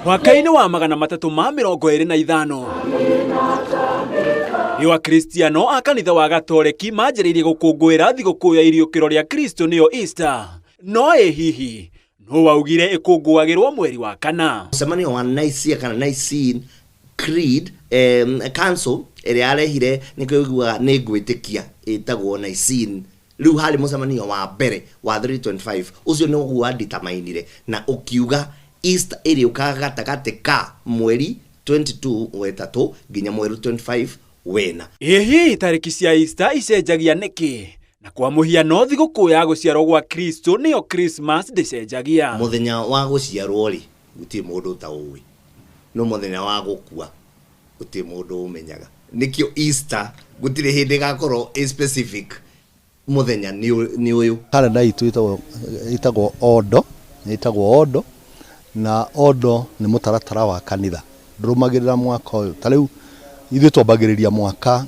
Mwaka-inĩ wa 325 nĩo Akristiano a kanitha wa Gatoreki manjĩrĩirie gũkũngũĩra thigũkũ ya iriũkĩro rĩa Kristo nĩyo Easter. No ĩ hihi nũ waugire ĩkũngũagĩrwo mweri wa kana? Mũcemanio wa Nicaea kana Nicene Creed Council ĩrĩa yarehire nĩkĩo ũiguaga nĩ ngwĩtĩkia ĩtagwo Nicene. Rĩu harĩ mũcemanio wa mbere wa 325 ũcio nĩguo wa determinire na ũkiuga Easter ĩrĩũkaga gatagatĩ ka mweri 22 wetatũ nginya mweri 25 wena. Ĩ hihi tarĩki cia Easter icenjagia nĩkĩ? Na kwa mũhiano thigũkũ ya gũciarwo gwa Kristo nĩyo Christmas ndĩcenjagia. Mũthenya wa gũciarwo rĩ, gũtirĩ mũndũ ũtaũĩ, no mũthenya wa gũkua gũtirĩ mũndũ ũmenyaga. Nĩkĩo Easter gũtirĩ hĩndĩ ĩgakorwo ĩ specific mũthenya nĩ ũyũ. Kalenda itũ ĩtagwo Odo, ĩtagwo Odo, na Odo nĩ mũtaratara wa kanitha ndũrũmagĩrĩra mwaka ũyũ. Ta rĩu ithuĩ twambagĩrĩria mwaka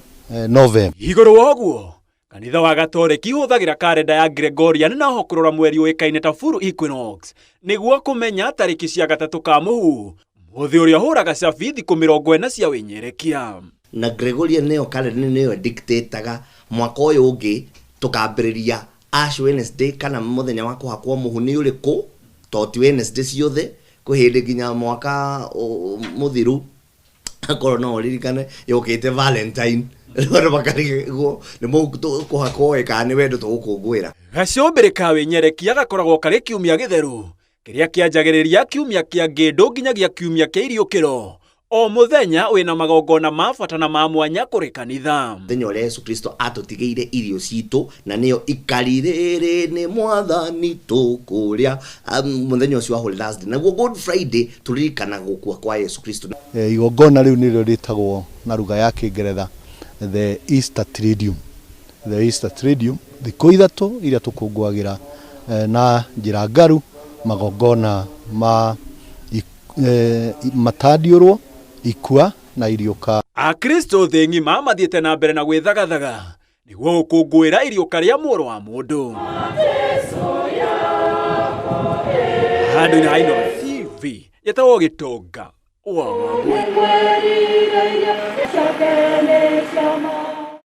November. Igũrũ wa ũguo, kanitha wa Gatoreki ũhũthagĩra karenda ya Gregorian na oho kũrora mweri ũĩkaine ta Full Equinox nĩguo kũmenya tarĩki cia gatatũ ka mũhu, mũthĩ ũrĩa ũhũraga cabi thikũ 40 cia wĩnyerekia. Na Gregorian nĩyo kalenda nĩyo dictataga mwaka ũyũ ũngĩ tũkambĩrĩria Ash Wednesday kana mũthenya wa kũhakwo mũhu nĩ ũrĩkũ, to ti Wednesday ciothe, kwĩ hĩndĩ nginya mwaka mũthiru akorwo no ũririkane yũkĩte Valentine, rĩu andũ makarigwo nĩ mũhu tũkũhakwo ĩ kana nĩ wendo tũgũkũngũĩra. Gacũmbĩrĩ ka wĩnyerekia gakoragwo karĩ kiumia gĩtheru kĩrĩa kĩanjagĩrĩria kiumia kĩa ngĩndũ nginyagia kiumia kĩa iriũkĩro. O mũthenya wĩna magongona ma bata na ma mwanya kũrĩ kanitha. Mũthenya ũrĩa Yesu Kristo atũtigĩire irio citũ na nĩyo ikari rĩrĩ nĩ mwathani tũkũrĩa, mũthenya ũcio wa Holy Thursday. Naguo Good Friday tũririkanaga gũkua kwa Yesu Kristo. Igongona rĩu nĩrĩo rĩtagwo na lugha ya Kĩngeretha the Easter Triduum. The Easter Triduum, thikũ ithatũ iria tũkũngũagĩra na njĩra ngaru magongona ma matandiũrwo, ikua na iriũka. Akristo thĩ ng'ima mathiĩte na mbere na gwĩthagathaga nĩguo gũkũngũĩra iriũka rĩa mũrũ wa mũndũ. Handũ-inĩ ha Inooro TV yetagwo Gĩtonga wa Wambui.